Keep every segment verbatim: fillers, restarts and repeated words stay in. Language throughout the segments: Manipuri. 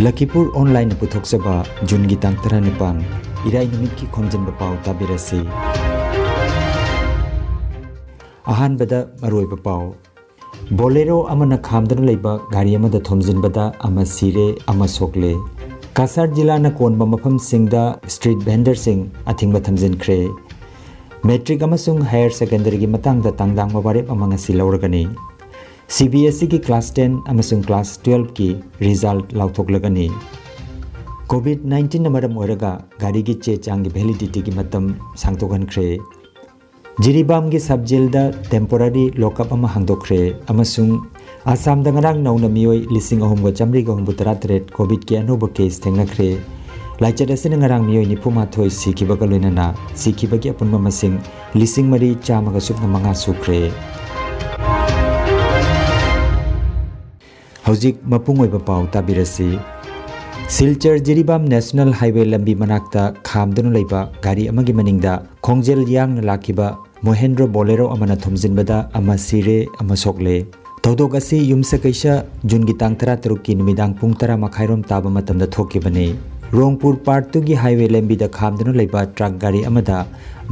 ꯂꯈꯤꯄꯨꯔ ꯑꯣꯟꯂꯥꯏꯟꯅ ꯄꯨꯊꯣꯛꯆꯕ ꯖꯨꯟꯒꯤ ꯇꯥꯡ ꯇꯔꯥꯅꯤꯄꯥꯟ, ꯏꯔꯥꯏ ꯅꯨꯃꯤꯠꯀꯤ ꯈꯣꯝꯖꯤꯟꯕ ꯄꯥꯎ ꯇꯥꯕꯤꯔꯁꯤ꯫ ꯑꯍꯥꯟꯕꯗ ꯃꯔꯨꯑꯣꯏꯕ ꯄꯥꯎ꯫ ꯕꯣꯂꯦꯔꯣ ꯑꯃꯅ ꯈꯥꯝꯗꯨꯅ ꯂꯩꯕ ꯒꯥꯔꯤ ꯑꯃꯗ ꯊꯣꯝꯖꯤꯟꯕꯗ ꯑꯃ ꯁꯤꯔꯦ, ꯑꯃ ꯁꯣꯛꯂꯦ꯫ ꯀꯁꯥꯔ ꯖꯤꯂꯥꯅ ꯀꯣꯟꯕ ꯃꯐꯝꯁꯤꯡꯗ ꯁ꯭ꯇ꯭ꯔꯤꯠ ꯚꯦꯟꯗꯔꯁꯤꯡ ꯑꯊꯤꯡꯕ ꯊꯝꯖꯤꯟꯈ꯭ꯔꯦ꯫ ꯃꯦꯇ꯭ꯔꯤꯛ ꯑꯃꯁꯨꯡ ꯍꯥꯌꯔ ꯁꯦꯀꯦꯟꯗꯔꯤꯒꯤ ꯃꯇꯥꯡꯗ ꯇꯥꯡꯗꯥꯡꯕ ꯋꯥꯔꯦꯞ ꯑꯃ ꯉꯁꯤ ꯂꯧꯔꯒꯅꯤ꯫ ꯁꯤ ꯕꯤ ꯑꯦꯁ ꯏꯒꯤ ꯀ꯭ꯂꯥꯁ ꯇꯦꯟ ꯑꯃꯁꯨꯡ ꯀ꯭ꯂꯥꯁ ꯇꯨꯌꯦꯜꯐꯀꯤ ꯔꯤꯖꯜꯠ ꯂꯥꯎꯊꯣꯛꯂꯒꯅꯤ꯫ ꯀꯣꯚꯤꯗ ꯅꯥꯏꯟꯇꯤꯟꯅ ꯃꯔꯝ ꯑꯣꯏꯔꯒ ꯒꯥꯔꯤꯒꯤ ꯆꯦ ꯆꯥꯡꯒꯤ ꯚꯦꯂꯤꯗꯤꯇꯤꯒꯤ ꯃꯇꯝ ꯁꯥꯡꯗꯣꯛꯍꯟꯈ꯭ꯔꯦ꯫ ꯖꯤꯔꯤꯕꯥꯝꯒꯤ ꯁꯕ ꯖꯦꯜꯗ ꯇꯦꯝꯄꯣꯔꯔꯤ ꯂꯣꯀꯞ ꯑꯃ ꯍꯥꯡꯗꯣꯛꯈ꯭ꯔꯦ ꯑꯃꯁꯨꯡ ꯑꯁꯥꯝꯗ ꯉꯔꯥꯡ ꯅꯧꯅ ꯃꯤꯑꯣꯏ ꯂꯤꯁꯤꯡ ꯑꯍꯨꯝꯒ ꯆꯥꯃꯔꯤꯒ ꯍꯨꯝꯐꯨꯇꯔꯥ ꯇꯔꯦꯠ ꯀꯣꯚꯤꯗꯀꯤ ꯑꯅꯧꯕ ꯀꯦꯁ ꯊꯦꯡꯅꯈ꯭ꯔꯦ꯫ ꯂꯥꯏꯆꯠ ꯑꯁꯤꯅ ꯉꯔꯥꯡ ꯃꯤꯑꯣꯏ ꯅꯤꯐꯨ ꯃꯥꯊꯣꯏ ꯁꯤꯈꯤꯕꯒ ꯂꯣꯏꯅꯅ ꯁꯤꯈꯤꯕꯒꯤ ꯑꯄꯨꯟꯕ ꯃꯁꯤꯡ ꯂꯤꯁꯤꯡ ꯃꯔꯤ ꯆꯥꯝꯃꯒ ꯁꯨꯞꯅ ꯃꯉꯥ ꯁꯨꯈ꯭ꯔꯦ꯫ ꯍꯧꯖꯤꯛ ꯃꯄꯨꯡ ꯑꯣꯏꯕ ꯄꯥꯎ ꯇꯥꯕꯤꯔꯁꯤ꯫ ꯁꯤꯜꯆꯔ ꯖꯤꯔꯤꯕꯥꯝ ꯅꯦꯁꯅꯦꯜ ꯍꯥꯏꯋꯦ ꯂꯝꯕꯤ ꯃꯅꯥꯛꯇ ꯈꯥꯝꯗꯨꯅ ꯂꯩꯕ ꯒꯥꯔꯤ ꯑꯃꯒꯤ ꯃꯅꯤꯡꯗ ꯈꯣꯡꯖꯦꯜ ꯌꯥꯡꯅ ꯂꯥꯛꯈꯤꯕ ꯃꯣꯍꯦꯟꯗ꯭ꯔꯣ ꯕꯣꯂꯦꯔꯣ ꯑꯃꯅ ꯊꯣꯝꯖꯤꯟꯕꯗ ꯑꯃ ꯁꯤꯔꯦ, ꯑꯃ ꯁꯣꯛꯂꯦ꯫ ꯊꯧꯗꯣꯛ ꯑꯁꯤ ꯌꯨꯝꯁꯀꯩꯁ ꯖꯨꯟꯒꯤ ꯇꯥꯡ ꯇꯔꯥꯇꯔꯨꯛꯀꯤ ꯅꯨꯃꯤꯗꯥꯡ ꯄꯨꯡ ꯇꯔꯥ ꯃꯈꯥꯏꯔꯣꯝ ꯇꯥꯕ ꯃꯇꯝꯗ ꯊꯣꯛꯈꯤꯕꯅꯤ꯫ ꯔꯣꯡꯄꯨꯔ ꯄꯥꯔꯠꯇꯨꯒꯤ ꯍꯥꯏꯋꯦ ꯂꯝꯕꯤꯗ ꯈꯥꯝꯗꯨꯅ ꯂꯩꯕ ꯇ꯭ꯔꯛ ꯒꯥꯔꯤ ꯑꯃꯗ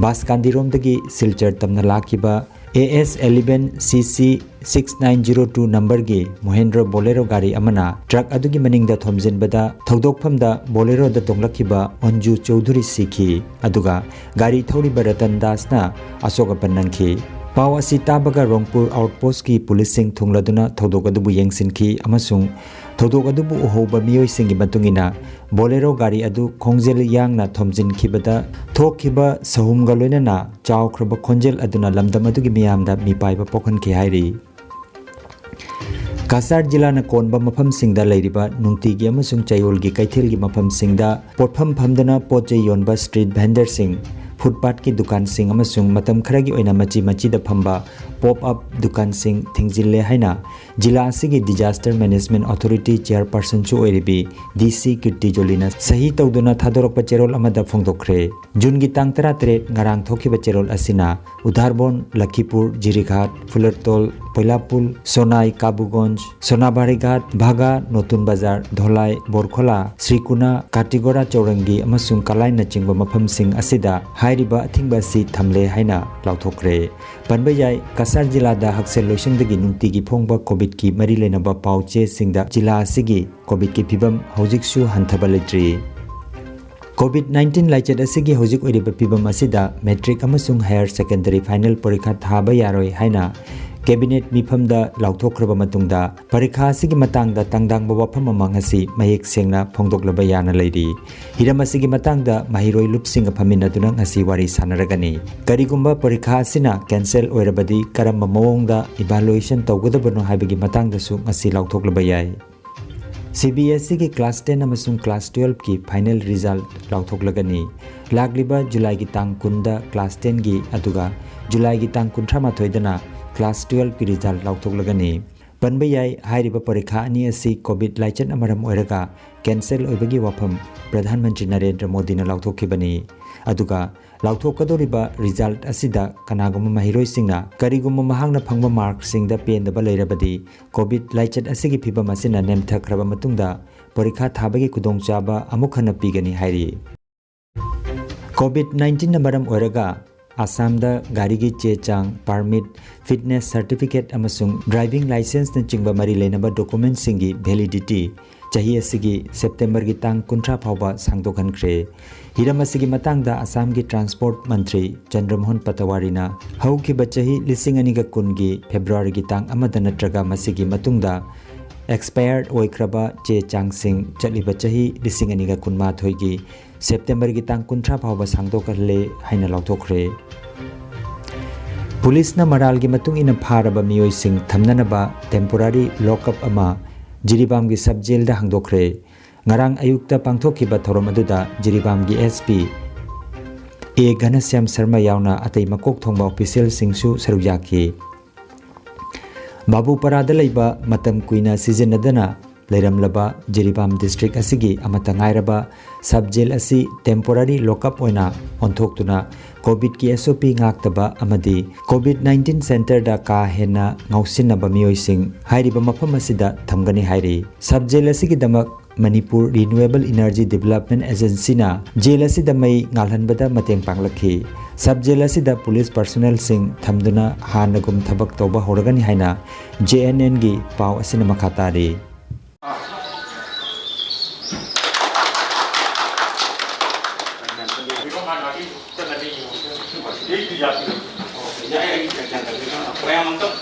ꯕꯥꯁꯀꯥꯟꯗꯤꯔꯣꯝꯗꯒꯤ ꯁꯤꯜꯆꯔ ꯇꯝꯅ ꯂꯥꯛꯈꯤꯕ A S eleven C C six nine zero two ꯅꯝꯕꯔꯒꯤ ꯃꯣꯍꯦꯟꯗ꯭ꯔꯣ ꯕꯣꯂꯦꯔꯣ ꯒꯥꯔꯤ ꯑꯃꯅ ꯇ꯭ꯔꯛ ꯑꯗꯨꯒꯤ ꯃꯅꯤꯡꯗ ꯊꯣꯝꯖꯤꯟꯕꯗ ꯊꯧꯗꯣꯛꯐꯝꯗ ꯕꯣꯂꯦꯔꯣꯗ ꯇꯣꯡꯂꯛꯈꯤꯕ ꯑꯟꯖꯨ ꯆꯧꯙꯨꯔꯤ ꯁꯤꯈꯤ, ꯑꯗꯨꯒ ꯒꯥꯔꯤ ꯊꯧꯔꯤꯕ ꯔꯇꯟ ꯗꯥꯁꯅ ꯑꯁꯣꯛ ꯑꯄꯟ ꯅꯪꯈꯤ꯫ ꯄꯥꯎ ꯑꯁꯤ ꯇꯥꯕꯒ ꯔꯣꯡꯄꯨꯔ ꯑꯥꯎꯠꯄꯣꯁ꯭ꯠꯀꯤ ꯄꯨꯂꯤꯁꯁꯤꯡ ꯊꯨꯡꯂꯗꯨꯅ ꯊꯧꯗꯣꯛ ꯑꯗꯨꯕꯨ ꯌꯦꯡꯁꯤꯟꯈꯤ ꯑꯃꯁꯨꯡ ꯊꯧꯗꯣꯛ ꯑꯗꯨꯕꯨ ꯎꯍꯧꯕ ꯃꯤꯑꯣꯏꯁꯤꯡꯒꯤ ꯃꯇꯨꯡ ꯏꯟꯅ ꯕꯣꯂꯦꯔꯣ ꯒꯥꯔꯤ ꯑꯗꯨ ꯈꯣꯡꯖꯦꯜ ꯌꯥꯡꯅ ꯊꯣꯝꯖꯤꯟꯈꯤꯕꯗ ꯊꯣꯛꯈꯤꯕ ꯁꯍꯨꯝꯒ ꯂꯣꯏꯅꯅ ꯆꯥꯎꯈ꯭ꯔꯕ ꯈꯣꯟꯖꯦꯜ ꯑꯗꯨꯅ ꯂꯝꯗꯝ ꯑꯗꯨꯒꯤ ꯃꯤꯌꯥꯝꯗ ꯃꯤꯄꯥꯏꯕ ꯄꯣꯛꯍꯟꯈꯤ ꯍꯥꯏꯔꯤ꯫ ꯀꯁꯥꯔ ꯖꯤꯂꯥꯅ ꯀꯣꯟꯕ ꯃꯐꯝꯁꯤꯡꯗ ꯂꯩꯔꯤꯕ ꯅꯨꯡꯇꯤꯒꯤ ꯑꯃꯁꯨꯡ ꯆꯌꯣꯜꯒꯤ ꯀꯩꯊꯦꯜꯒꯤ ꯃꯐꯝꯁꯤꯡꯗ ꯄꯣꯠꯐꯝ ꯐꯝꯗꯨꯅ ꯄꯣꯠ ꯆꯩ ꯌꯣꯟꯕ ꯁ꯭ꯇ꯭ꯔꯤꯠ ꯚꯦꯟꯗꯔꯁꯤꯡ, ꯐꯨꯠꯄꯥꯠꯀꯤ ꯗꯨꯀꯥꯟꯁꯤꯡ ꯑꯃꯁꯨꯡ ꯃꯇꯝ ꯈꯔꯒꯤ ꯑꯣꯏꯅ ꯃꯆꯤ ꯃꯆꯤꯗ ꯐꯝꯕ ꯄꯣꯞ ꯑꯞ ꯗꯨꯀꯥꯟꯁꯤꯡ ꯊꯤꯡꯖꯤꯜꯂꯦ ꯍꯥꯏꯅ ꯖꯤꯂꯥ ꯑꯁꯤꯒꯤ Disaster Management Authority Chairpersonꯁꯨ ꯑꯣꯏꯔꯤꯕꯤ ꯗꯤ ꯁꯤ ꯀꯤꯔꯇꯤ ꯖꯣꯂꯤꯅ ꯁꯍꯤ ꯇꯧꯗꯨꯅ ꯊꯥꯗꯣꯔꯛꯄ ꯆꯦꯔꯣꯜ ꯑꯃꯗ ꯐꯣꯡꯗꯣꯛꯈ꯭ꯔꯦ꯫ ꯖꯨꯟꯒꯤ ꯇꯥꯡ ꯇꯔꯥꯇꯔꯦꯠ ꯉꯔꯥꯡ ꯊꯣꯛꯈꯤꯕ ꯆꯦꯔꯣꯜ ꯑꯁꯤꯅ ꯎꯙꯥꯔꯕꯣꯟ, ꯂꯈꯤꯄꯨꯔ, ꯖꯤꯔꯤꯘꯥꯠ, ꯐꯨꯂꯔꯇꯣꯜ, ꯄꯣꯏꯂꯥꯄꯨꯜ, ꯁꯣꯅꯥꯏ, ꯀꯥꯕꯨꯒꯣꯟꯖ, ꯁꯣꯅꯥꯕꯥꯔꯤꯘꯥꯠ, ꯚꯥꯒꯥ, ꯅꯣꯇꯨꯟ ꯕꯖꯥꯔ, ꯙꯣꯂꯥꯏ, ꯕꯣꯔꯈꯣꯂꯥ, ꯁ꯭ꯔꯤꯀꯨꯅꯥ, ꯀꯥꯇꯤꯒꯣꯔꯥ ꯆꯧꯔꯪꯒꯤ ꯑꯃꯁꯨꯡ ꯀꯂꯥꯏꯅꯆꯤꯡꯕ ꯃꯐꯝꯁꯤꯡ ꯑꯁꯤꯗ ꯍꯥꯏꯔꯤꯕ ꯑꯊꯤꯡꯕ ꯑꯁꯤ ꯊꯝꯂꯦ ꯍꯥꯏꯅ ꯂꯥꯎꯊꯣꯛꯈ꯭ꯔꯦ꯫ ꯄꯟꯕ ꯌꯥꯏ, ꯀꯁꯥꯔ ꯖꯤꯂꯥꯗ ꯍꯛꯁꯦꯜ ꯂꯣꯏꯁꯪꯗꯒꯤ ꯅꯨꯡꯇꯤꯒꯤ ꯐꯣꯡꯕ ꯀꯣꯚꯤꯗꯀꯤ ꯃꯔꯤ ꯂꯩꯅꯕ ꯄꯥꯎ ꯆꯦꯁꯤꯡꯗ ꯖꯤꯂꯥ ꯑꯁꯤꯒꯤ ꯀꯣꯚꯤꯗꯀꯤ ꯐꯤꯕꯝ ꯍꯧꯖꯤꯛꯁꯨ ꯍꯟꯊꯕ ꯂꯩꯇ꯭ꯔꯤ꯫ ꯀꯣꯚꯤꯗ ꯅꯥꯏꯟꯇꯤꯟ ꯂꯥꯏꯆꯠ ꯑꯁꯤꯒꯤ ꯍꯧꯖꯤꯛ ꯑꯣꯏꯔꯤꯕ ꯐꯤꯕꯝ ꯑꯁꯤꯗ ꯃꯦꯇ꯭ꯔꯤꯛ ꯑꯃꯁꯨꯡ ꯍꯥꯌꯔ ꯁꯦꯀꯦꯟꯗꯔꯤ ꯐꯥꯏꯅꯦꯜ ꯄꯔꯤꯈꯥ ꯊꯥꯕ ꯌꯥꯔꯣꯏ ꯍꯥꯏꯅ ꯀꯦꯕꯤꯅꯦꯠ ꯃꯤꯐꯝꯗ ꯂꯥꯎꯊꯣꯛꯈ꯭ꯔꯕ ꯃꯇꯨꯡꯗ ꯄꯔꯤꯈꯥ ꯑꯁꯤꯒꯤ ꯃꯇꯥꯡꯗ ꯇꯥꯡꯗꯥꯡꯕ ꯋꯥꯐꯝ ꯑꯃ ꯉꯁꯤ ꯃꯌꯦꯛ ꯁꯦꯡꯅ ꯐꯣꯡꯗꯣꯛꯂꯕ ꯌꯥꯅ ꯂꯩꯔꯤ꯫ ꯍꯤꯔꯝ ꯑꯁꯤꯒꯤ ꯃꯇꯥꯡꯗ ꯃꯍꯩꯔꯣꯏ ꯂꯨꯞꯁꯤꯡꯒ ꯐꯝꯃꯤꯟꯅꯗꯨꯅ ꯉꯁꯤ ꯋꯥꯔꯤ ꯁꯥꯟꯅꯔꯒꯅꯤ꯫ ꯀꯔꯤꯒꯨꯝꯕ ꯄꯔꯤꯈꯥ ꯑꯁꯤꯅ ꯀꯦꯟꯁꯦꯜ ꯑꯣꯏꯔꯕꯗꯤ ꯀꯔꯝꯕ ꯃꯑꯣꯡꯗ ꯏꯚꯥꯂꯨꯑꯦꯁꯟ ꯇꯧꯒꯗꯕꯅꯣ ꯍꯥꯏꯕꯒꯤ ꯃꯇꯥꯡꯗꯁꯨ ꯉꯁꯤ ꯂꯥꯎꯊꯣꯛꯂꯕ ꯌꯥꯏ꯫ ꯁꯤ ꯕꯤ ꯑꯦꯁ ꯏꯒꯤ ꯀ꯭ꯂꯥꯁ ꯇꯦꯟ ꯑꯃꯁꯨꯡ ꯀ꯭ꯂꯥꯁ ꯇꯨꯌꯦꯜꯐꯀꯤ ꯐꯥꯏꯅꯦꯜ ꯔꯤꯖꯜꯠ ꯂꯥꯎꯊꯣꯛꯂꯒꯅꯤ꯫ ꯂꯥꯛꯂꯤꯕ ꯖꯨꯂꯥꯏꯒꯤ ꯇꯥꯡ ꯀꯨꯟꯗ ꯀ꯭ꯂꯥꯁ ꯇꯦꯟꯒꯤ, ꯑꯗꯨꯒ ꯖꯨꯂꯥꯏꯒꯤ ꯇꯥꯡ ꯀꯨꯟꯊ꯭ꯔꯥ ꯃꯥꯊꯣꯏꯗꯅ ꯀ꯭ꯂꯥꯁ ꯇꯨꯌꯦꯜꯐꯀꯤ ꯔꯤꯖꯜꯠ ꯂꯥꯎꯊꯣꯛꯂꯒꯅꯤ꯫ ꯄꯟꯕ ꯌꯥꯏ, ꯍꯥꯏꯔꯤꯕ ꯄꯔꯤꯈꯥ ꯑꯅꯤ ꯑꯁꯤ ꯀꯣꯚꯤꯗ ꯂꯥꯏꯆꯠꯅ ꯃꯔꯝ ꯑꯣꯏꯔꯒ ꯀꯦꯟꯁꯦꯜ ꯑꯣꯏꯕꯒꯤ ꯋꯥꯐꯝ ꯄ꯭ꯔꯙꯥꯟ ꯃꯟꯇ꯭ꯔꯤ ꯅꯔꯦꯟꯗ꯭ꯔ ꯃꯣꯗꯤꯅ ꯂꯥꯎꯊꯣꯛꯈꯤꯕꯅꯤ꯫ ꯑꯗꯨꯒ ꯂꯥꯎꯊꯣꯛꯀꯗꯧꯔꯤꯕ ꯔꯤꯖꯜꯠ ꯑꯁꯤꯗ ꯀꯅꯥꯒꯨꯝꯕ ꯃꯍꯩꯔꯣꯏꯁꯤꯡꯅ ꯀꯔꯤꯒꯨꯝꯕ ꯃꯍꯥꯛꯅ ꯐꯪꯕ ꯃꯥꯔꯛꯁꯤꯡꯗ ꯄꯦꯟꯗꯕ ꯂꯩꯔꯕꯗꯤ, ꯀꯣꯚꯤꯗ ꯂꯥꯏꯆꯠ ꯑꯁꯤꯒꯤ ꯐꯤꯕꯝ ꯑꯁꯤꯅ ꯅꯦꯝꯊꯈ꯭ꯔꯕ ꯃꯇꯨꯡꯗ ꯄꯔꯤꯈꯥ ꯊꯥꯕꯒꯤ ꯈꯨꯗꯣꯡꯆꯥꯕ ꯑꯃꯨꯛ ꯍꯟꯅ ꯄꯤꯒꯅꯤ ꯍꯥꯏꯔꯤ꯫ ꯀꯣꯚꯤꯗ ꯅꯥꯏꯟꯇꯤꯟꯅ ꯃꯔꯝ ꯑꯣꯏꯔꯒ ꯑꯁꯥꯝꯗ ꯒꯥꯔꯤꯒꯤ ꯆꯦ ꯆꯥꯡ, ꯄꯥꯔꯃꯤꯠ, ꯐꯤꯠꯅꯦꯁ ꯁꯔꯇꯤꯐꯤꯀꯦꯠ ꯑꯃꯁꯨꯡ ꯗ꯭ꯔꯥꯏꯚꯤꯡ ꯂꯥꯏꯁꯦꯟꯁꯅꯆꯤꯡꯕ ꯃꯔꯤ ꯂꯩꯅꯕ ꯗꯣꯀꯨꯃꯦꯟꯠꯁꯤꯡꯒꯤ ꯚꯦꯂꯤꯗꯤꯇꯤ ꯆꯍꯤ ꯑꯁꯤꯒꯤ ꯁꯦꯞꯇꯦꯝꯕꯔꯒꯤ ꯇꯥꯡ ꯀꯨꯟꯊ꯭ꯔꯥ ꯐꯥꯎꯕ ꯁꯥꯡꯗꯣꯛꯍꯟꯈ꯭ꯔꯦ꯫ ꯍꯤꯔꯝ ꯑꯁꯤꯒꯤ ꯃꯇꯥꯡꯗ ꯑꯁꯥꯝꯒꯤ ꯇ꯭ꯔꯥꯟꯁꯄꯣꯔꯠ ꯃꯟꯇ꯭ꯔꯤ ꯆꯟꯗ꯭ꯔꯃꯣꯍꯟ ꯄꯇꯋꯥꯔꯤꯅ ꯍꯧꯈꯤꯕ ꯆꯍꯤ ꯂꯤꯁꯤꯡ ꯑꯅꯤꯒ ꯀꯨꯟꯒꯤ ꯐꯦꯕ꯭ꯔꯨꯋꯥꯔꯤꯒꯤ ꯇꯥꯡ ꯑꯃꯗ ꯅꯠꯇ꯭ꯔꯒ ꯃꯁꯤꯒꯤ ꯃꯇꯨꯡꯗ ꯑꯦꯛꯁꯄꯥꯌꯔ ꯑꯣꯏꯈ꯭ꯔꯕ ꯆꯦ ꯆꯥꯡꯁꯤꯡ ꯆꯠꯂꯤꯕ ꯆꯍꯤ ꯂꯤꯁꯤꯡ ꯑꯅꯤꯒ ꯀꯨꯟꯃꯥꯊꯣꯏꯒꯤ ꯁꯦꯞꯇꯦꯝꯕꯔꯒꯤ ꯇꯥꯡ ꯀꯨꯟꯊ꯭ꯔꯥ ꯐꯥꯎꯕ ꯁꯥꯡꯗꯣꯛꯍꯜꯂꯦ ꯍꯥꯏꯅ ꯂꯥꯎꯊꯣꯛꯈ꯭ꯔꯦ꯫ ꯄꯨꯂꯤꯁꯅ ꯃꯔꯥꯜꯒꯤ ꯃꯇꯨꯡ ꯏꯟꯅ ꯐꯥꯔꯕ ꯃꯤꯑꯣꯏꯁꯤꯡ ꯊꯝꯅꯅꯕ ꯇꯦꯝꯄꯣꯔꯥꯔꯤ ꯂꯣꯛꯑꯞ ꯑꯃ ꯖꯤꯔꯤꯕꯥꯝꯒꯤ ꯁꯕ ꯖꯦꯜꯗ ꯍꯥꯡꯗꯣꯛꯈ꯭ꯔꯦ꯫ ꯉꯔꯥꯡ ꯑꯌꯨꯛꯇ ꯄꯥꯡꯊꯣꯛꯈꯤꯕ ꯊꯧꯔꯝ ꯑꯗꯨꯗ ꯖꯤꯔꯤꯕꯥꯝꯒꯤ ꯑꯦꯁ ꯄꯤ ꯑꯦ ꯘꯅꯁ꯭ꯌꯥꯝ ꯁꯔꯃ ꯌꯥꯎꯅ ꯑꯇꯩ ꯃꯀꯣꯛ ꯊꯣꯡꯕ ꯑꯣꯐꯤꯁꯤꯌꯦꯜꯁꯤꯡꯁꯨ ꯁꯔꯨꯛ ꯌꯥꯈꯤ꯫ ꯕꯥꯕꯨꯄꯥꯔꯥꯗ ꯂꯩꯕ ꯃꯇꯝ ꯀꯨꯏꯅ ꯁꯤꯖꯤꯟꯅꯗꯅ ꯂꯩꯔꯝꯂꯕ ꯖꯤꯔꯤꯕꯥꯝ ꯗꯤꯁꯇ꯭ꯔꯤꯛ ꯑꯁꯤꯒꯤ ꯑꯃꯠꯇ ꯉꯥꯏꯔꯕ ꯁꯕ ꯖꯦꯜ ꯑꯁꯤ ꯇꯦꯝꯄꯣꯔꯔꯤ ꯂꯣꯛꯑꯞ ꯑꯣꯏꯅ ꯑꯣꯟꯊꯣꯛꯇꯨꯅ ꯀꯣꯚꯤꯗꯀꯤ ꯑꯦꯁ ꯑꯣ ꯄꯤ ꯉꯥꯛꯇꯕ ꯑꯃꯗꯤ ꯀꯣꯚꯤꯗ ꯅꯥꯏꯟꯇꯤꯟ ꯁꯦꯟꯇꯔꯗ ꯀꯥ ꯍꯦꯟꯅ ꯉꯥꯎꯁꯤꯟꯅꯕ ꯃꯤꯑꯣꯏꯁꯤꯡ ꯍꯥꯏꯔꯤꯕ ꯃꯐꯝ ꯑꯁꯤꯗ ꯊꯝꯒꯅꯤ ꯍꯥꯏꯔꯤ꯫ ꯁꯕ ꯖꯦꯜ ꯑꯁꯤꯒꯤꯗꯃꯛ ꯃꯅꯤꯄꯨꯔ ꯔꯤꯅ꯭ꯌꯨꯑꯦꯕꯜ ꯏꯅꯔꯖꯤ ꯗꯤꯕꯦꯂꯞꯃꯦꯟ ꯑꯦꯖꯦꯟꯁꯤꯅ ꯖꯦꯜ ꯑꯁꯤꯗ ꯃꯩ ꯉꯥꯜꯍꯟꯕꯗ ꯃꯇꯦꯡ ꯄꯥꯡꯂꯛꯈꯤ꯫ ꯁꯕ ꯖꯦꯜ ꯑꯁꯤꯗ ꯄꯨꯂꯤꯁ ꯄꯔꯁꯣꯅꯦꯜꯁꯤꯡ ꯊꯝꯗꯨꯅ ꯍꯥꯟꯅꯒꯨꯝ ꯊꯕꯛ ꯇꯧꯕ ꯍꯧꯔꯒꯅꯤ ꯍꯥꯏꯅ ꯖꯦ ꯑꯦꯟ ꯑꯦꯟꯒꯤ ꯄꯥꯎ ꯑꯁꯤꯅ ꯃꯈꯥ ꯇꯥꯔꯤ꯫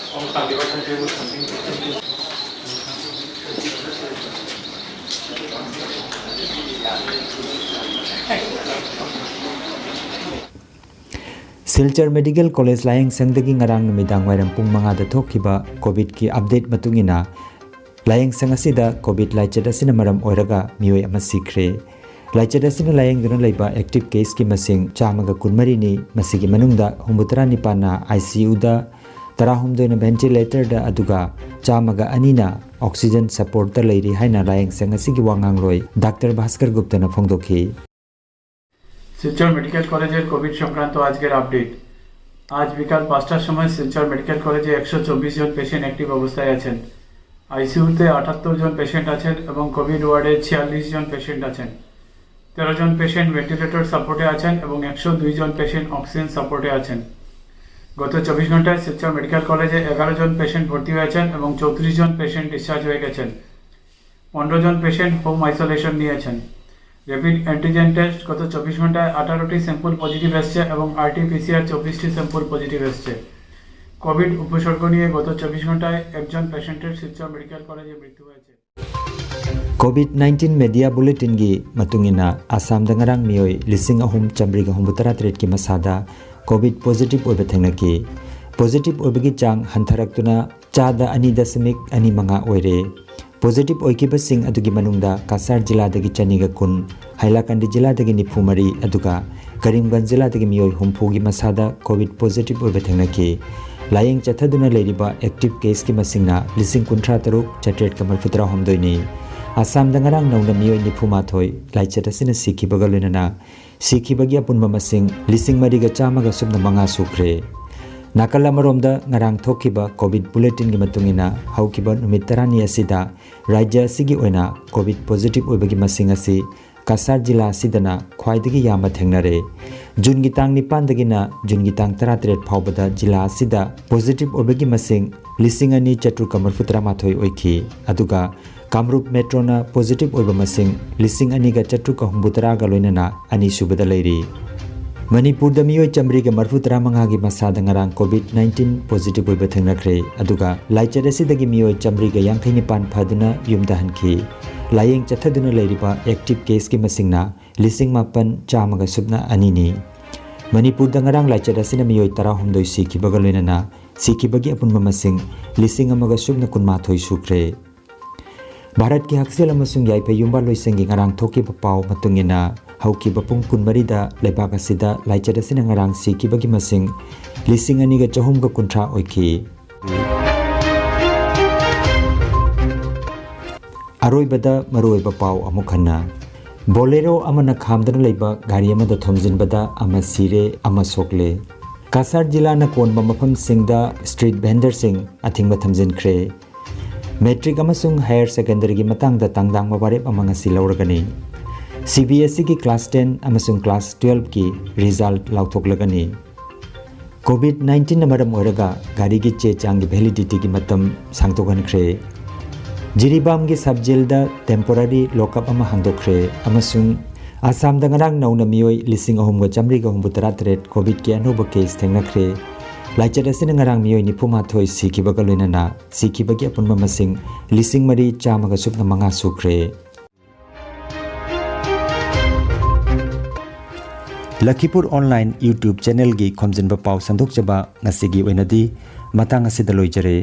ꯁꯤꯜꯆꯔ ꯃꯦꯗꯤꯀꯦꯜ ꯀꯣꯂꯦꯖ ꯂꯥꯌꯦꯡꯁꯪꯗꯒꯤ ꯉꯔꯥꯡ ꯅꯨꯃꯤꯗꯥꯡ ꯋꯥꯏꯔꯝ ꯄꯨꯡ ꯃꯉꯥꯗ ꯊꯣꯛꯈꯤꯕ ꯀꯣꯚꯤꯗꯀꯤ ꯑꯞꯗꯦꯠ ꯃꯇꯨꯡ ꯏꯟꯅ, ꯂꯥꯌꯦꯡꯁꯪ ꯑꯁꯤꯗ ꯀꯣꯚꯤꯗ ꯂꯥꯏꯆꯠ ꯑꯁꯤꯅ ꯃꯔꯝ ꯑꯣꯏꯔꯒ ꯃꯤꯑꯣꯏ ꯑꯃ ꯁꯤꯈ꯭ꯔꯦ꯫ ꯂꯥꯏꯆꯠ ꯑꯁꯤꯅ ꯂꯥꯌꯦꯡꯗꯨꯅ ꯂꯩꯕ ꯑꯦꯛꯇꯤꯚ ꯀꯦꯁꯀꯤ ꯃꯁꯤꯡ ꯆꯥꯝꯃꯒ ꯀꯨꯟꯃꯔꯤꯅꯤ꯫ ꯃꯁꯤꯒꯤ ꯃꯅꯨꯡꯗ ꯍꯨꯝꯐꯨꯇꯔꯥ ꯅꯤꯄꯥꯟꯅ ꯑꯥꯏ ꯁꯤ ꯌꯨꯗ, ꯇꯔꯥꯍꯨꯝꯗꯣꯏꯅ ꯚꯦꯟꯇꯤꯂꯦꯇꯔꯗ, ꯑꯗꯨꯒ ꯆꯥꯝꯃꯒ ꯑꯅꯤꯅ ꯑꯣꯛꯁꯤꯖꯟ ꯁꯄꯣꯔꯠꯇ ꯂꯩꯔꯤ ꯍꯥꯏꯅ ꯂꯥꯌꯦꯡꯁꯪ ꯑꯁꯤꯒꯤ ꯋꯥ ꯉꯥꯡꯂꯣꯏ ꯗꯥꯛꯇꯔ ꯚꯥꯁꯀꯔ ꯒꯨꯞꯇꯅ ꯐꯣꯡꯗꯣꯛꯈꯤ꯫ শিলচর মেডিকেল কলেজের কোভিড সংক্রান্ত আজকের আপডেট। আজ বিকাল পাঁচটার সময় শিলচর মেডিকেল কলেজে একশো চব্বিশ জন পেশেন্ট অ্যাক্টিভ অবস্থায় আছেন। আইসিইউতে আটাত্তর জন পেশেন্ট আছেন এবং কোভিড ওয়ার্ডে ছিয়াল্লিশ জন পেশেন্ট আছেন। তেরো জন পেশেন্ট ভেন্টিলেটর সাপোর্টে আছেন এবং একশো দুই জন পেশেন্ট অক্সিজেন সাপোর্টে আছেন। গত চব্বিশ ঘন্টায় শিলচর মেডিকেল কলেজে এগারো জন পেশেন্ট ভর্তি হয়েছেন এবং চৌত্রিশ জন পেশেন্ট ডিসচার্জ হয়ে গেছেন। পনেরো জন পেশেন্ট হোম আইসোলেশন নিয়েছেন। র্যাপিড অ্যান্টিজেন টেস্ট গত চব্বিশ ঘন্টায় আঠারোটি স্যাম্পল পজিটিভ এসছে এবং আরটিপিসিআর চব্বিশটি স্যাম্পল পজিটিভ এসছে। কোভিড উপসর্গ নিয়ে গত চব্বিশ ঘন্টায় একজন পেশেন্টের শিলচর মেডিকেল কলেজে মৃত্যু হয়েছে। ꯀꯣꯚꯤꯗ ꯅꯥꯏꯟꯇꯤꯟ ꯃꯦꯗꯤꯌꯥ ꯕꯨꯂꯦꯇꯤꯟꯒꯤ ꯃꯇꯨꯡ ꯏꯟꯅ, ꯑꯁꯥꯝꯗ ꯉꯔꯥꯡ ꯃꯤꯑꯣꯏ ꯂꯤꯁꯤꯡ ꯑꯍꯨꯝ ꯆꯥꯃꯔꯤꯒ ꯍꯨꯝꯐꯨꯇꯔꯥ ꯇꯔꯦꯠꯀꯤ ꯃꯁꯥꯗ ꯀꯣꯚꯤꯗ ꯄꯣꯖꯤꯇꯤꯚ ꯑꯣꯏꯕ ꯊꯦꯡꯅꯈꯤ꯫ ꯄꯣꯖꯤꯇꯤꯚ ꯑꯣꯏꯕꯒꯤ ꯆꯥꯡ ꯍꯟꯊꯔꯛꯇꯨꯅ ꯆꯥꯗ ꯑꯅꯤ ꯗꯁꯃꯤꯛ ꯑꯅꯤ ꯃꯉꯥ ꯑꯣꯏꯔꯦ꯫ ꯄꯣꯖꯤꯇꯤꯚ ꯑꯣꯏꯈꯤꯕꯁꯤꯡ ꯑꯗꯨꯒꯤ ꯃꯅꯨꯡꯗ ꯀꯁꯥꯔ ꯖꯤꯂꯥꯗꯒꯤ ꯆꯅꯤꯒ ꯀꯨꯟ, ꯍꯥꯏꯂꯥꯀꯟꯗꯤ ꯖꯤꯂꯥꯗꯒꯤ ꯅꯤꯐꯨ ꯃꯔꯤ, ꯑꯗꯨꯒ ꯀꯔꯤꯝꯒꯟꯖ ꯖꯤꯂꯥꯗꯒꯤ ꯃꯤꯑꯣꯏ ꯍꯨꯝꯐꯨꯒꯤ ꯃꯁꯥꯗ COVID positive ꯑꯣꯏꯕ ꯊꯦꯡꯅꯈꯤ꯫ ꯂꯥꯌꯦꯡ ꯆꯠꯊꯗꯨꯅ ꯂꯩꯔꯤꯕ active caseꯀꯤ ꯃꯁꯤꯡꯅ ꯂꯤꯁꯤꯡ ꯀꯨꯟꯊ꯭ꯔꯥ ꯇꯔꯨꯛ ꯆꯥꯇ꯭ꯔꯦꯠꯀ ꯃꯔꯤꯐꯨꯇꯔꯥ ꯍꯨꯝꯗꯣꯏꯅꯤ꯫ ꯑꯁꯥꯝꯗ ꯉꯔꯥꯡ ꯅꯧꯅ ꯃꯤꯑꯣꯏ ꯅꯤꯐꯨ ꯃꯥꯊꯣꯏ ꯂꯥꯏꯆꯠ ꯑꯁꯤꯅ ꯁꯤꯈꯤꯕꯒ ꯂꯣꯏꯅꯅ ꯁꯤꯈꯤꯕꯒꯤ ꯑꯄꯨꯟꯕ ꯃꯁꯤꯡ ꯂꯤꯁꯤꯡ ꯃꯔꯤꯒ ꯆꯥꯝꯃꯒ ꯁꯨꯞꯅ ꯃꯉꯥ ꯁꯨꯈ꯭ꯔꯦ꯫ ꯅꯥꯀꯜ ꯑꯃꯔꯣꯝꯗ ꯉꯔꯥꯡ ꯊꯣꯛꯈꯤꯕ COVID bulletinꯒꯤ ꯃꯇꯨꯡ ꯏꯟꯅ ꯍꯧꯈꯤꯕ ꯅꯨꯃꯤꯠ ꯇꯔꯥꯅꯤ ꯑꯁꯤꯗ ꯔꯥꯖ꯭ꯌ ꯑꯁꯤꯒꯤ ꯑꯣꯏꯅ COVID positive ꯑꯣꯏꯕꯒꯤ ꯃꯁꯤꯡ ꯑꯁꯤ ꯀꯁꯥꯔ ꯖꯤꯂꯥ ꯑꯁꯤꯗꯅ ꯈ꯭ꯋꯥꯏꯗꯒꯤ ꯌꯥꯝꯕ ꯊꯦꯡꯅꯔꯦ꯫ ꯖꯨꯟꯒꯤ ꯇꯥꯡ ꯅꯤꯄꯥꯟꯗꯒꯤꯅ ꯖꯨꯟꯒꯤ ꯇꯥꯡ ꯇꯔꯥꯇꯔꯦꯠ ꯐꯥꯎꯕꯗ ꯖꯤꯂꯥ ꯑꯁꯤꯗ positive ꯑꯣꯏꯕꯒꯤ ꯃꯁꯤꯡ ꯂꯤꯁꯤꯡ ꯑꯅꯤ ꯆꯥꯇ꯭ꯔꯨꯛꯀ ꯃꯔꯤꯐꯨꯇꯔꯥ ꯃꯥꯊꯣꯏ ꯑꯣꯏꯈꯤ꯫ ꯑꯗꯨꯒ ꯀꯥꯃꯔꯨꯞ ꯃꯦꯇ꯭ꯔꯣꯅ positive ꯑꯣꯏꯕ ꯃꯁꯤꯡ ꯂꯤꯁꯤꯡ ꯑꯅꯤꯒ ꯆꯥꯇ꯭ꯔꯨꯛꯀ ꯍꯨꯝꯐꯨꯇꯔꯥꯒ ꯂꯣꯏꯅꯅ ꯑꯅꯤꯁꯨꯕꯗ ꯂꯩꯔꯤ꯫ ꯃꯅꯤꯄꯨꯔꯗ ꯃꯤꯑꯣꯏ ꯆꯥꯃꯔꯤꯒ ꯃꯔꯤꯐꯨꯇꯔꯥ ꯃꯉꯥꯒꯤ ꯃꯁꯥꯗ ꯉꯔꯥꯡ COVID nineteen positive ꯑꯣꯏꯕ ꯊꯦꯡꯅꯈ꯭ꯔꯦ꯫ ꯑꯗꯨꯒ ꯂꯥꯏꯆꯠ ꯑꯁꯤꯗꯒꯤ ꯃꯤꯑꯣꯏ ꯆꯥꯃꯔꯤꯒ ꯌꯥꯡꯈꯩ ꯅꯤꯄꯥꯟ ꯐꯗꯨꯅ ꯌꯨꯝꯗ ꯍꯟꯈꯤ꯫ ꯂꯥꯌꯦꯡ ꯆꯠꯊꯗꯨꯅ ꯂꯩꯔꯤꯕ active caseꯀꯤ ꯃꯁꯤꯡꯅ ꯂꯤꯁꯤꯡ ꯃꯥꯄꯟ ꯆꯥꯝꯃꯒ ꯁꯨꯞꯅ ꯑꯅꯤꯅꯤ꯫ ꯃꯅꯤꯄꯨꯔꯗ ꯉꯔꯥꯡ ꯂꯥꯏꯆꯠ ꯑꯁꯤꯅ ꯃꯤꯑꯣꯏ ꯇꯔꯥꯍꯨꯝꯗꯣꯏ ꯁꯤꯈꯤꯕꯒ ꯂꯣꯏꯅꯅ ꯁꯤꯈꯤꯕꯒꯤ ꯑꯄꯨꯟꯕ ꯃꯁꯤꯡ ꯂꯤꯁꯤꯡ ꯑꯃꯒ ꯁꯨꯞꯅ ꯀꯨꯟꯃꯥꯊꯣꯏ ꯁꯨꯈ꯭ꯔꯦ꯫ ꯚꯥꯔꯠꯀꯤ ꯍꯛꯁꯦꯜ ꯑꯃꯁꯨꯡ ꯌꯥꯏꯐ ꯌꯨꯝꯕꯥꯜꯂꯣꯏꯁꯪꯒꯤ ꯉꯔꯥꯡ ꯊꯣꯛꯈꯤꯕ ꯄꯥꯎ ꯃꯇꯨꯡ ꯏꯟꯅ, ꯍꯧꯈꯤꯕ ꯄꯨꯡ ꯀꯨꯟꯃꯔꯤꯗ ꯂꯩꯕꯥꯛ ꯑꯁꯤꯗ ꯂꯥꯏꯆꯠ ꯑꯁꯤꯅ ꯉꯔꯥꯡ ꯁꯤꯈꯤꯕꯒꯤ ꯃꯁꯤꯡ ꯂꯤꯁꯤꯡ ꯑꯅꯤꯒ ꯆꯍꯨꯝꯒ ꯀꯨꯟꯊ꯭ꯔꯥ ꯑꯣꯏꯈꯤ꯫ ꯑꯔꯣꯏꯕꯗ ꯃꯔꯨꯑꯣꯏꯕ ꯄꯥꯎ ꯑꯃꯨꯛ ꯍꯟꯅ꯫ Bolero ꯑꯃꯅ ꯈꯥꯝꯗꯨꯅ ꯂꯩꯕ ꯒꯥꯔꯤ ꯑꯃꯗ ꯊꯣꯝꯖꯤꯟꯕꯗ ꯑꯃ ꯁꯤꯔꯦ, ꯑꯃ ꯁꯣꯛꯂꯦ꯫ ꯀꯁꯥꯔ ꯖꯤꯂꯥꯅ ꯀꯣꯟꯕ ꯃꯐꯝꯁꯤꯡꯗ street vendorꯁꯤꯡ ꯑꯊꯤꯡꯕ ꯊꯝꯖꯤꯟꯈ꯭ꯔꯦ꯫ Matric ꯑꯃꯁꯨꯡ higher secondaryꯒꯤ ꯃꯇꯥꯡꯗ ꯇꯥꯡꯗꯥꯡꯕ ꯋꯥꯔꯦꯞ ꯑꯃ ꯉꯁꯤ ꯂꯧꯔꯒꯅꯤ꯫ CBSEꯒꯤ class ten ꯑꯃꯁꯨꯡ class twelveꯀꯤ result ꯂꯥꯎꯊꯣꯛꯂꯒꯅꯤ꯫ COVID nineteenꯅ ꯃꯔꯝ ꯑꯣꯏꯔꯒ ꯒꯥꯔꯤꯒꯤ ꯆꯦ ꯆꯥꯡꯒꯤ validityꯒꯤ ꯃꯇꯝ ꯁꯥꯡꯗꯣꯛꯍꯟꯈ꯭ꯔꯦ꯫ ꯖꯤꯔꯤꯕꯥꯝꯒꯤ sub jailꯗ temporary lockup ꯑꯃ ꯍꯥꯡꯗꯣꯛꯈ꯭ꯔꯦ ꯑꯃꯁꯨꯡ ꯑꯁꯥꯝꯗ ꯉꯔꯥꯡ ꯅꯧꯅ ꯃꯤꯑꯣꯏ ꯂꯤꯁꯤꯡ ꯑꯍꯨꯝꯒ ꯆꯥꯃꯔꯤꯒ ꯍꯨꯝꯐꯨꯇꯔꯥ ꯇꯔꯦꯠ COVIDꯀꯤ ꯑꯅꯧꯕ case ꯊꯦꯡꯅꯈ꯭ꯔꯦ꯫ ꯂꯥꯏꯆꯠ ꯑꯁꯤꯅ ꯉꯔꯥꯡ ꯃꯤꯑꯣꯏ ꯅꯤꯐꯨ ꯃꯥꯊꯣꯏ ꯁꯤꯈꯤꯕꯒ ꯂꯣꯏꯅꯅ ꯁꯤꯈꯤꯕꯒꯤ ꯑꯄꯨꯟꯕ ꯃꯁꯤꯡ ꯂꯤꯁꯤꯡ ꯃꯔꯤ ꯆꯥꯝꯃꯒ ꯁꯨꯞꯅ ꯃꯉꯥ ꯁꯨꯈ꯭ꯔꯦ꯫ ꯂꯈꯤꯄꯨꯔ online YouTube channelꯒꯤ ꯈꯣꯝꯖꯤꯟꯕ ꯄꯥꯎ ꯁꯟꯗꯣꯛꯆꯕ ꯉꯁꯤꯒꯤ ꯑꯣꯏꯅꯗꯤ ꯃꯇꯥꯡ ꯑꯁꯤꯗ ꯂꯣꯏꯖꯔꯦ꯫